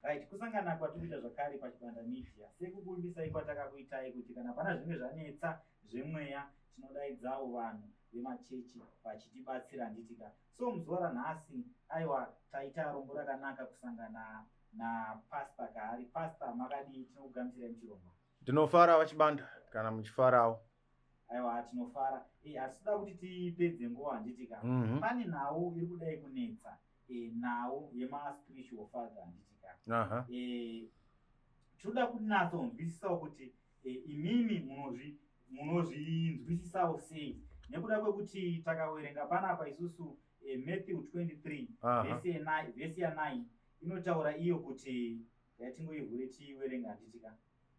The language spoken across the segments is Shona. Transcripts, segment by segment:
Right, kusangana kwatiri kuita zvakare paChibanda Media. Sekukuvimbisai kwatakakuitai kuti kana pana zvinenge zvanetsa zvemweya, tinodaidzawo vanhu vemachechi vachitibatsira, handitika? So muzuva ranhasi, aiwa, taita rombo rakanaka kusangana naPastor Kahari. Pastor, makadii? Tinokugamuchirai muchirongwa. Ndinofara, vaChibanda, kana muchifarawo. Aiwa, tinofara. Hatitoda kuti tipedze nguva, handitika? Pane nhau iri kudai kunetsa, nhau yemaspiritual father, handitika? Toda kunatsonzwisisawo kuti imimi munozvinzwisisawo sei, nekuda kwekuti takawerenga panapa isusu Matthew 23 vhesi ya9 inotaura iyo kuti, yatingoivhure tiiwerenga, handitika,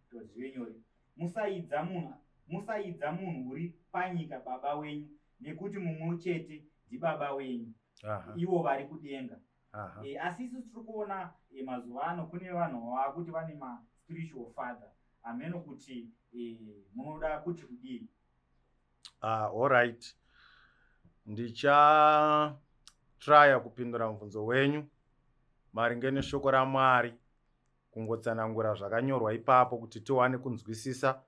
kuti zvive nyore: "Musaidza munhu, musaidza munhu uri panyika baba wenyu, nekuti mumwe chete ndibaba wenyu, ivo vari kudenga." Asi isu tiri kuona mazuva ano kune vanhu vakuti vane maspiritual father. Hameno kuti munoda kuti kudii? Ah, alright, ndichatraya kupindura mubvunzo wenyu maringe neshoko raMwari, kungotsanangura zvakanyorwa ipapo kuti tiwane kunzwisisa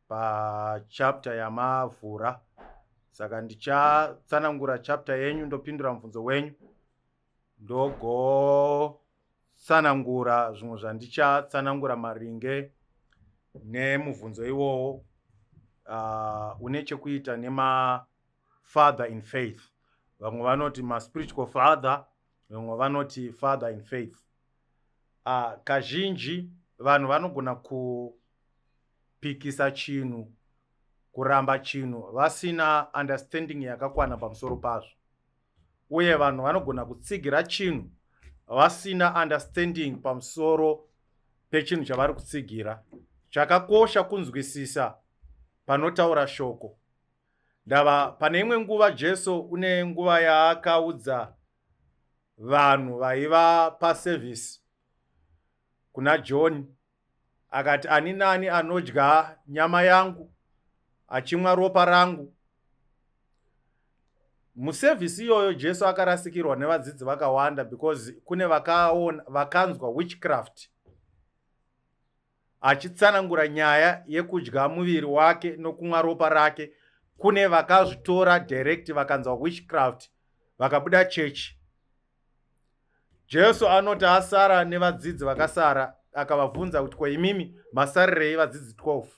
pachapter yamavhura. Saka ndichatsanangura chapter yenyu, ndopindura mubvunzo wenyu, ndogotsanangura zvimwe zvandichatsanangura maringe nemubvunzo iwowo une chekuita nemafather in faith. Vamwe vanoti maspiritual father, vamwe vanoti father in faith. Kazhinji vanhu vanogona kupikisa chinhu, kuramba chinhu vasina understanding yakakwana pamusoro pazvo, uye vanhu vanogona kutsigira chinhu vasina understanding pamusoro pechinhu chavari kutsigira. Chakakosha kunzwisisa panotaura shoko. Ndava pane imwe nguva Jesu une nguva yaakaudza vanhu vaiva pasevhisi kuna John, akati, "Ani nani anodya nyama yangu achimwa ropa rangu." Musevhisi iyoyo Jesu akarasikirwa nevadzidzi vakawanda because kune vakaona, vakanzwa witchcraft achitsanangura nyaya yekudya muviri wake nokumwa ropa rake. Kune vakazvitora direct, vakanzwa witchcraft, vakabuda chechi. Jesu anoti asara nevadzidzi vakasara, akavabvunza kuti, "Ko imimi masarirei vadzidzi 12?"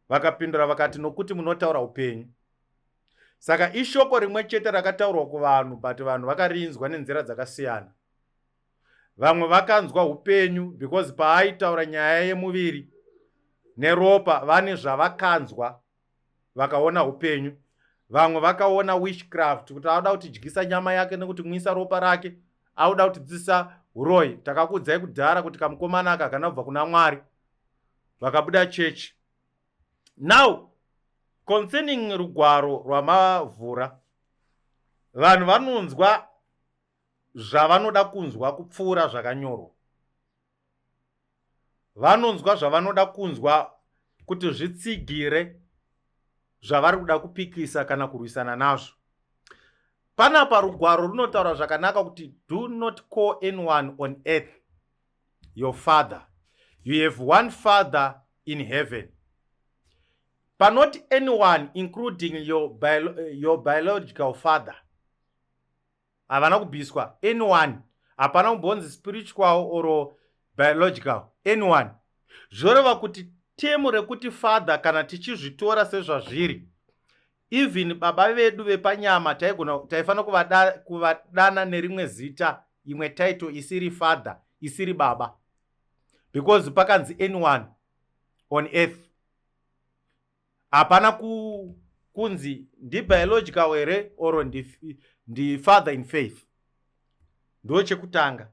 Vakapindura vakati, "Nokuti munotaura upenyu." Saka ishoko rimwe chete rakataurwa kuvanhu, but vanhu vakarinzwa nenzira dzakasiyana. Vamwe vakanzwa upenyu because paaitaura nyaya yemuviri neropa vane zvavakanzwa, vakaona upenyu. Vamwe vakaona witchcraft, kuti auda kutidyisa nyama yake nekuti mwisa ropa rake, auda kutidzidzisa uroyi. "Takakuudzai kudhara kuti kamukomana aka kana kubva kuna Mwari." Vakabuda chechi. Now, concerning rugwaro rwamavhura, vanhu vanonzwa zvavanoda kunzwa kupfuura zvakanyorwa. Vanonzwa zvavanoda kunzwa kuti zvitsigire zvavari kuda kupikisa kana kurwisana nazvo. Panapa rugwaro runotaura zvakanaka kuti, "Do not call anyone on earth your father. You have one Father in heaven." Panoti anyone, including your biological father, havana kubviswa. Anyone, hapana kumbonzi spiritual or biological, anyone. Zvoreva kuti term rekuti father, kana tichizvitora sezvazviri, even baba vedu vepanyama taigona, taifanira kuvadana nerimwe zita, imwe title isiri father, isiri baba, because pakanzi anyone on earth. Hapana kunzi ndibiological here or ndifather in faith. Ndo chekutanga.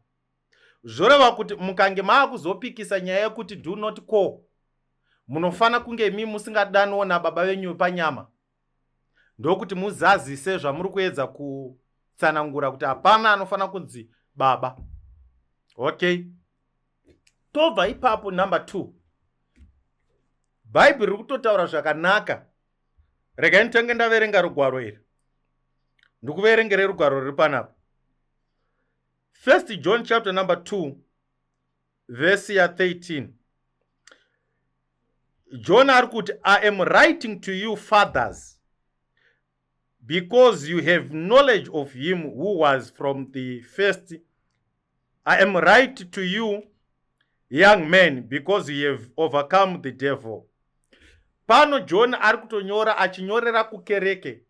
Zvoreva kuti mukange maakuzopikisa nyaya yekuti "do not call", munofanira kunge imi musingadaniwo nababa venyu panyama, ndokuti muzazise zvamuri kuedza kutsanangura kuti hapana anofanira kunzi baba. Okay, tobva ipapo. Number 2, Bhaibheri riri kutotaura zvakanaka. Regai nditange ndaverenga rugwaro iri. Ndikuverengere rugwaro ruri panapa, First John chapter number 2. vhesi ya13, John ari kuti, "I am writing to you, fathers, because you have knowledge of him who was from the first. I am write to you, young men, because you have overcome the devil." Pano John ari kutonyora, achinyorera kukereke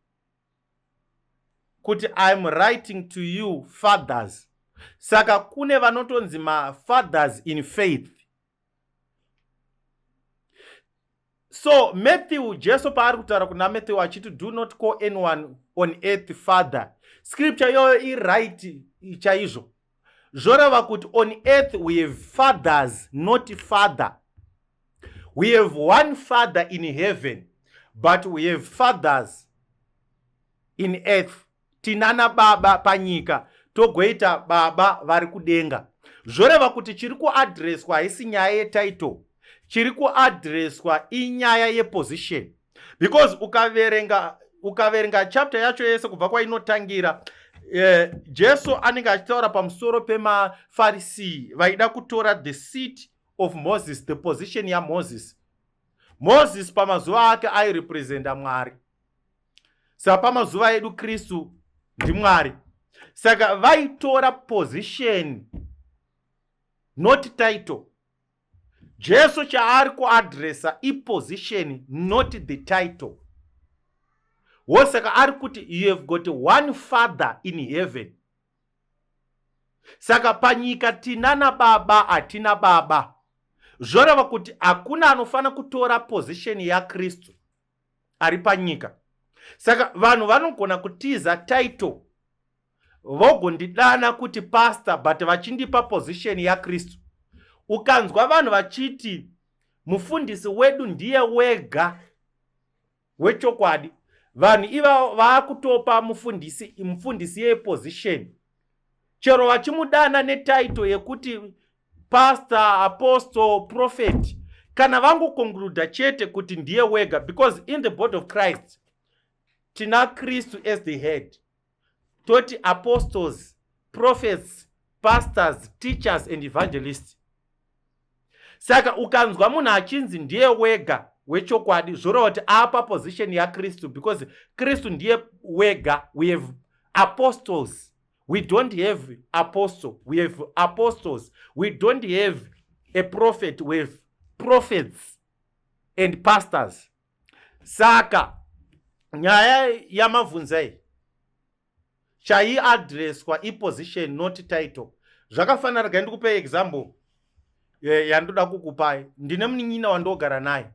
kuti, "I am writing to you, fathers." Saka kune vanotonzi mafathers in faith. So Matthew, Jesu paari kutaura kuna Matthew achiti, "Do not call anyone on earth father," scripture iyoyo iright chaizvo. Zvoreva kuti on earth we have fathers, not father. We have one Father in heaven, but we have fathers in earth. Tinana baba panyika, togoita baba vari kudenga. Zvoreva kuti chiri kuadreswa haisi nyaya yetitle, chiri kuadreswa inyaya yeposition, because ukaverenga chapter yacho yese kubva kwainotangira, Jesu anenge achitaura pamusoro pemaFarisii vaida kutora the seat of Moses, the position yaMoses. Moses pamazuva ake airepresenta Mwari, saka pamazuva edu Kristu ndiMwari. Saka vaitora position, not title. Jesu chaari kuadresa iposition, not the title. Wosaka ari kuti, "You have got one Father in heaven." Saka panyika tinana baba, hatina baba. Zvoreva kuti hakuna anofanira kutora position yaKristu ari panyika. Saka vanhu vanogona kutiza title, vogondidana kuti pastor, but vachindipa position yaKristu. Ukanzwa vanhu vachiti mufundisi wedu ndiye wega wechokwadi, vanhu ivavo vaakutopa mufundisi yeposition, chero vachimudana netitle yekuti pastor, apostle, prophet. Kana vangoconcluda chete kuti ndiye wega, because in the body of Christ tina Kristu as the head, toti apostles, prophets, pastors, teachers and evangelists. Saka ukanzwa munhu achinzi ndiye wega wechokwadi, zvoreva kuti apa position yaKristu, because Kristu ndiye wega. We have apostles, we don't have apostle. We have apostles, we don't have a prophet. We have prophets and pastors. Saka nyaya yamavhunzai, chaiadreswa iposition, not title. Zvakafanira, regai ndikupei example yandoda kukupai. Ndine munin'ina wandogara naye.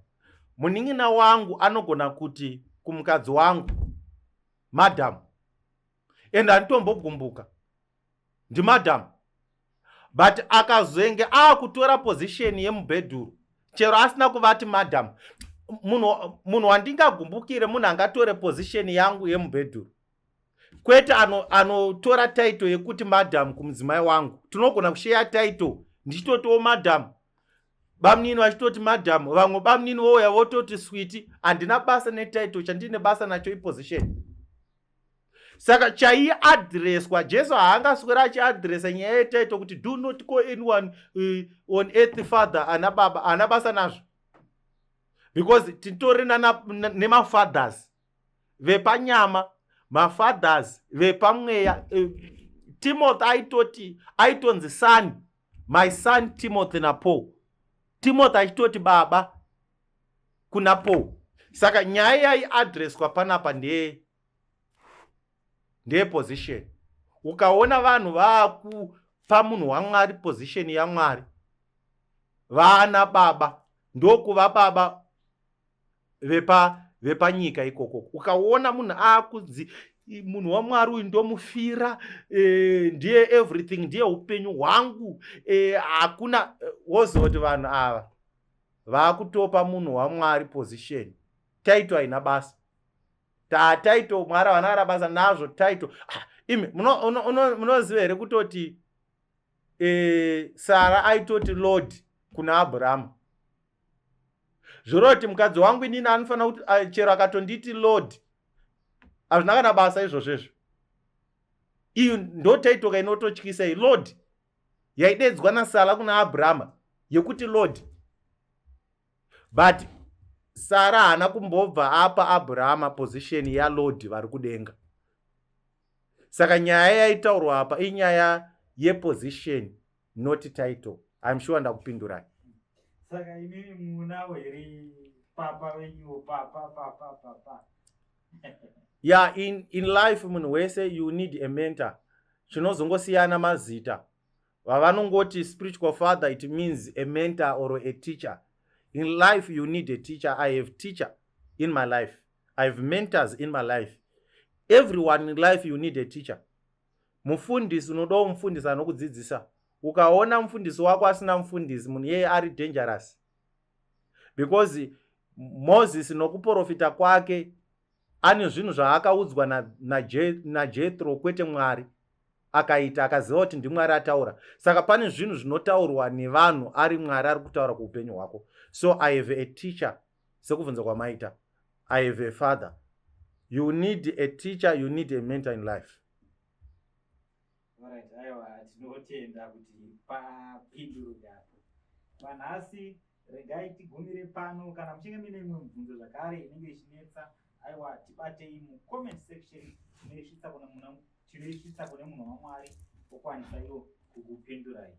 Munin'ina wangu anogona kuti kumukadzi wangu madam, and handitombogumbuka, ndimadam. But akazenge aakutora position yemubhedhuru, chero asina kuvati madam, munhu wandingagumbukire munhu angatore position yangu yemubhedhuru, kwete anotora ano title yekuti madam kumudzimai wangu. Tinogona kusheya title, ndichitotiwo madam, bamunini vachitoti madam, vamwe bamunini vouya vototi sweetie. Handina basa netitle, chandine basa nacho iposition. Saka chaiadreswa, Jesu haangaswera achiadresa nyaya yetitle kuti, "Do not call anyone on earth father." Ana baba haana basa nazvo, because titori nemafathers vepanyama, mafathers vepamweya. Timothy aitoti, aitonzi son, my son Timothy naPaul. Timothy achitoti baba kuna Paul. Saka nyaya yaiadreswa panapa ndeyeposition. Ukaona vanhu vaakupa munhu waMwari position yaMwari, vaana baba, ndokuva baba vepanyika ikoko. Ukaona munhu aakunzi munhu waMwari uyu ndomufira, ndiye everything, ndiye upenyu hwangu, hakuna, woziva kuti vanhu ava vaakutopa munhu waMwari position. Title haina basa. Tatitle Mwari havana kana basa nazvo title. Ah, imi munoziva here kutoti Sara aitoti Lord kuna Abrahamu? Zvoreva kuti mukadzi wangu inini anofanira kuti, chero akatonditi Lord, hazvina kana basa izvozvo izvo. Iyo ndo title ka inototyisa iyi, Lord, yaidedzwa naSara kuna Abrahama. Yekuti Lord. But Sara haana kumbobva apa Abrahama position yaLord vari kudenga. Saka nyaya yaitaurwa apa inyaya yeposition, not title. I'm sure ndakupindurai. Saka imimi munawo here papa venyuwo, papa, papa, papa? Yeah, in life munhu wese, you need a mentor. Chinozongosiyana mazita. Vavanongoti spiritual father, it means a mentor or a teacher. In life you need a teacher. I have teacher in my life, I have mentors in my life. Everyone in life, you need a teacher. Mufundisi, unodawo mufundisi anokudzidzisa. Ukaona mufundisi wako asina mufundisi, munhu iyeye ari dangerous, because Moses nokuprofita kwake ane zvinhu zvaakaudzwa naJethro, kwete Mwari. Akaita, akaziva kuti ndiMwari ataura. Saka pane zvinhu zvinotaurwa nevanhu ari Mwari ari kutaura kuupenyu hwako. So I have a teacher. Sekubvunza kwamaita, I have a father. You need a teacher, you need a mentor in life. Alright, aiwa, tinotenda kuti papindurukapo panhasi. Regai tigumire pano. Kana muchinge muine imwe mibvunzo zvakare inenge ichinetsa, aiwa, tibatei mucomment section. Tinoisvitsa kune munhu waMwari okwanisa iwo kukupindurai.